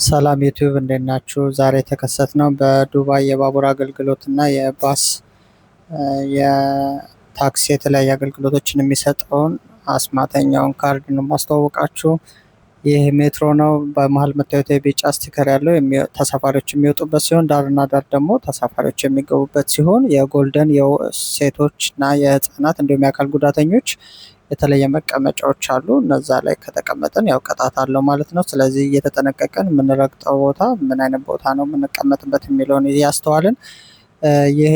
ሰላም ዩቲዩብ፣ እንዴት ናችሁ? ዛሬ የተከሰትነው በዱባይ የባቡር አገልግሎት እና የባስ፣ የታክሲ የተለያዩ አገልግሎቶችን የሚሰጠውን አስማተኛውን ካርድ ነው የማስተዋወቃችሁ። ይህ ሜትሮ ነው። በመሀል የምታዩት የቢጫ sticker ያለው ተሳፋሪዎች የሚወጡበት ሲሆን ዳርና ዳር ደግሞ ተሳፋሪዎች የሚገቡበት ሲሆን የ golden የሴቶች እና የህፃናት እንዲሁም የአካል ጉዳተኞች የተለየ መቀመጫዎች አሉ። እነዛ ላይ ከተቀመጥን ያው ቅጣት አለው ማለት ነው። ስለዚህ እየተጠነቀቅን የምንረግጠው ቦታ ምን አይነት ቦታ ነው የምንቀመጥበት የሚለውን እያስተዋልን። ይህ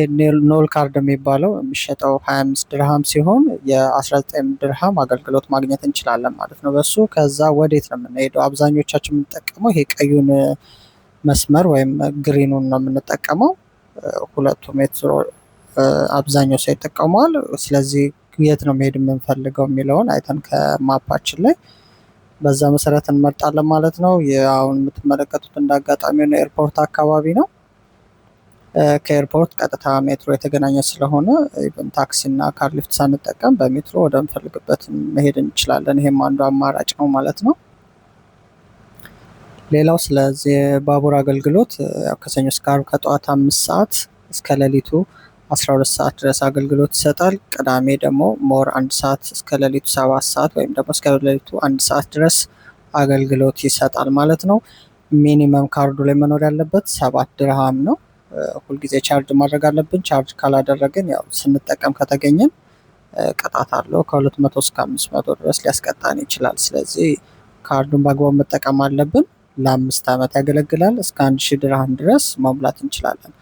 ኖል ካርድ የሚባለው የሚሸጠው 25 ድርሃም ሲሆን የ19 ድርሃም አገልግሎት ማግኘት እንችላለን ማለት ነው በሱ። ከዛ ወዴት ነው የምንሄደው? አብዛኞቻችን የምንጠቀመው ይሄ ቀዩን መስመር ወይም green ኡን ነው የምንጠቀመው። ሁለቱ ሜትሮ አብዛኛው ሰው ይጠቀመዋል። ስለዚህ የት ነው መሄድ የምንፈልገው የሚለውን አይተን ከ map ኣችን ላይ በዛ መሰረት እንመርጣለን ማለት ነው። አሁን የምትመለከቱት እንደ አጋጣሚ ነው ኤርፖርት አካባቢ ነው። ከኤርፖርት ቀጥታ ሜትሮ የተገናኘ ስለሆነ even ታክሲ እና car lift ሳንጠቀም በሜትሮ ወደምንፈልግበት መሄድ እንችላለን። ይሄም አንዱ አማራጭ ነው ማለት ነው። ሌላው ስለዚህ የባቡር አገልግሎት ከሰኞ እስከ ዓርብ ከጠዋት 5 ሰዓት እስከ ሌሊቱ 12 ሰዓት ድረስ አገልግሎት ይሰጣል። ቅዳሜ ደግሞ more 1 ሰዓት እስከ ሌሊቱ 7 ሰዓት ወይም ደግሞ እስከ ሌሊቱ 1 ሰዓት ድረስ አገልግሎት ይሰጣል ማለት ነው። Minimum ካርዱ ላይ መኖር ያለበት 7 ድርሃም ነው። ሁልጊዜ ቻርጅ ማድረግ አለብን። ቻርጅ ካላደረግን ያው ስንጠቀም ከተገኘን ቅጣት አለው። ከ200 እስከ 500 ድረስ ሊያስቀጣን ይችላል። ስለዚህ ካርዱን በአግባቡ መጠቀም አለብን። ለ5 ዓመት ያገለግላል። እስከ 1000 ድርሃም ድረስ መሙላት እንችላለን።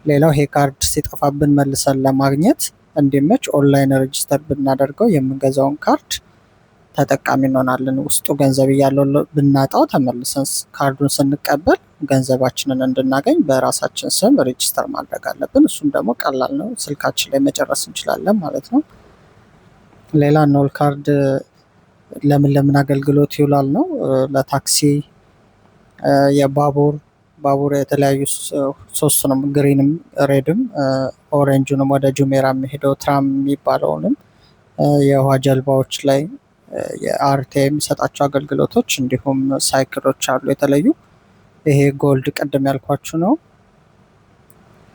ሌላው ይሄ ካርድ ሲጠፋብን መልሰን ለማግኘት እንዲመች online register ብናደርገው የምንገዛውን ካርድ ተጠቃሚ እንሆናለን። ውስጡ ገንዘብ እያለው ብናጣው ተመልሰን ካርዱን ስንቀበል ገንዘባችንን እንድናገኝ በራሳችን ስም register ማድረግ አለብን። እሱም ደግሞ ቀላል ነው፣ ስልካችን ላይ መጨረስ እንችላለን ማለት ነው። ሌላ ኖል ካርድ ለምን ለምን አገልግሎት ይውላል ነው? ለታክሲ፣ የባቡር ባቡር የተለያዩ ሶስቱንም green ም red ም orange ኡንም ወደ ጁሜራ የሚሄደው tram የሚባለውንም፣ የውሃ ጀልባዎች ላይ የአርቴ የሚሰጣቸው አገልግሎቶች እንዲሁም ሳይክሎች አሉ የተለዩ። ይሄ gold ቅድም ያልኳችሁ ነው።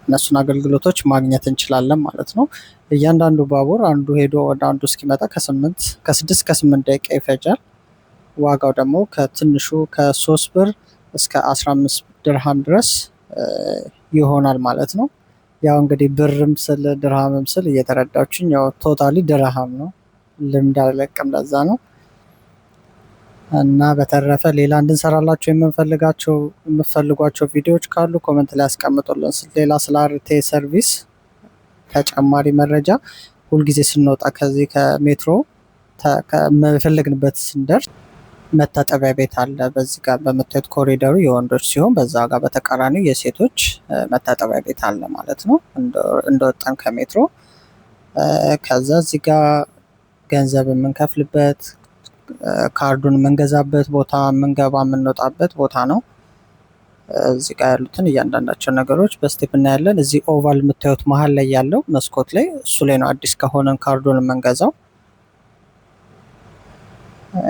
እነሱን አገልግሎቶች ማግኘት እንችላለን ማለት ነው። እያንዳንዱ ባቡር አንዱ ሄዶ ወደ አንዱ እስኪመጣ ከ6 ከ8 ደቂቃ ይፈጃል። ዋጋው ደግሞ ከትንሹ ከ3 ብር እስከ 15 ድርሃም ድረስ ይሆናል ማለት ነው። ያው እንግዲህ ብርም ስል ድርሃምም ስል እየተረዳችሁኝ፣ ያው totally ድርሃም ነው። ልምድ አልለቅም ለዛ ነው። እና በተረፈ ሌላ እንድንሰራላችሁ የምትፈልጓቸው ቪዲዮዎች ካሉ comment ላይ ያስቀምጡልን። ሌላ ስለ አርቴ service ተጨማሪ መረጃ፣ ሁልጊዜ ስንወጣ ከዚህ ከሜትሮ ከፈለግንበት ስንደርስ መታጠቢያ ቤት አለ። በዚህ ጋር በምታዩት ኮሪደሩ የወንዶች ሲሆን በዛ ጋር በተቃራኒው የሴቶች መታጠቢያ ቤት አለ ማለት ነው። እንደወጣን ከሜትሮ ከዛ እዚህ ጋር ገንዘብ የምንከፍልበት፣ ካርዱን የምንገዛበት ቦታ፣ የምንገባ የምንወጣበት ቦታ ነው። እዚህ ጋር ያሉትን እያንዳንዳቸው ነገሮች በ step እናያለን። እዚህ oval የምታዩት መሀል ላይ ያለው መስኮት ላይ እሱ ላይ ነው አዲስ ከሆነን ካርዱን የምንገዛው።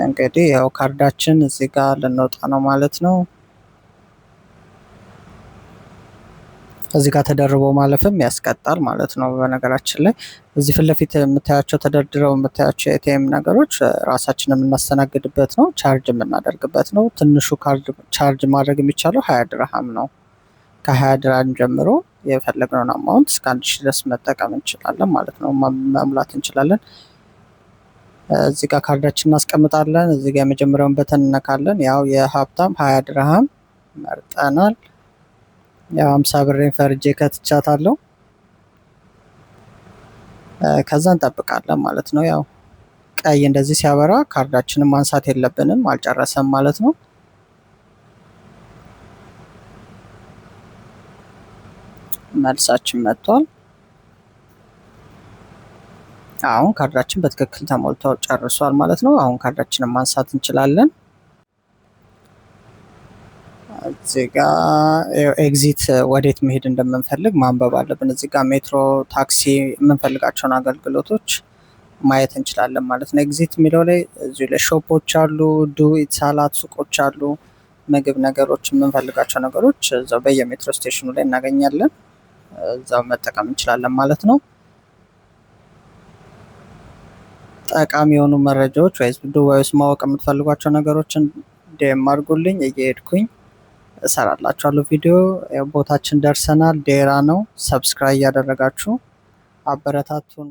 እንግዲህ ያው ካርዳችን እዚህ ጋር ልንወጣ ነው ማለት ነው። እዚህ ጋር ተደርቦ ማለፍም ያስቀጣል ማለት ነው። በነገራችን ላይ እዚህ ፊት ለፊት የምታያቸው ተደርድረው የምታያቸው የ ATM ነገሮች ራሳችን የምናስተናግድበት ነው፣ ቻርጅ የምናደርግበት ነው። ትንሹ ካርድ ቻርጅ ማድረግ የሚቻለው 20 ድርሃም ነው። ከ20 ድርሃም ጀምሮ የፈለግነውን amount እስከ 1000 ድረስ መጠቀም እንችላለን ማለት ነው፣ መሙላት እንችላለን። እዚህ ጋር ካርዳችን እናስቀምጣለን። እዚህ ጋር የመጀመሪያውን button እነካለን። ያው የሀብታም 20 ድርሃም መርጠናል። ያው 50 ብሬን ፈርጄ ከትቻታለሁ። ከዛ እንጠብቃለን ማለት ነው። ያው ቀይ እንደዚህ ሲያበራ ካርዳችንን ማንሳት የለብንም፣ አልጨረሰም ማለት ነው። መልሳችን መጥቷል። አሁን ካርዳችን በትክክል ተሞልቶ ጨርሷል ማለት ነው። አሁን ካርዳችንን ማንሳት እንችላለን። እዚህ ጋ exit ወዴት መሄድ እንደምንፈልግ ማንበብ አለብን። እዚህ ጋ ሜትሮ፣ ታክሲ የምንፈልጋቸውን አገልግሎቶች ማየት እንችላለን ማለት ነው። Exit የሚለው ላይ እዚሁ ላይ shop ኦች አሉ፣ ዱ ኢትሳላት ሱቆች አሉ። ምግብ ነገሮች፣ የምንፈልጋቸው ነገሮች እዛው በየሜትሮ station ኑ ላይ እናገኛለን። እዛው መጠቀም እንችላለን ማለት ነው። ጠቃሚ የሆኑ መረጃዎች ወይ ዱባይ ውስጥ ማወቅ የምትፈልጓቸው ነገሮችን DM አድርጉልኝ። እየሄድኩኝ እሰራላችኋለሁ ቪዲዮ። ቦታችን ደርሰናል። ዴራ ነው። Subscribe እያደረጋችሁ አበረታቱን።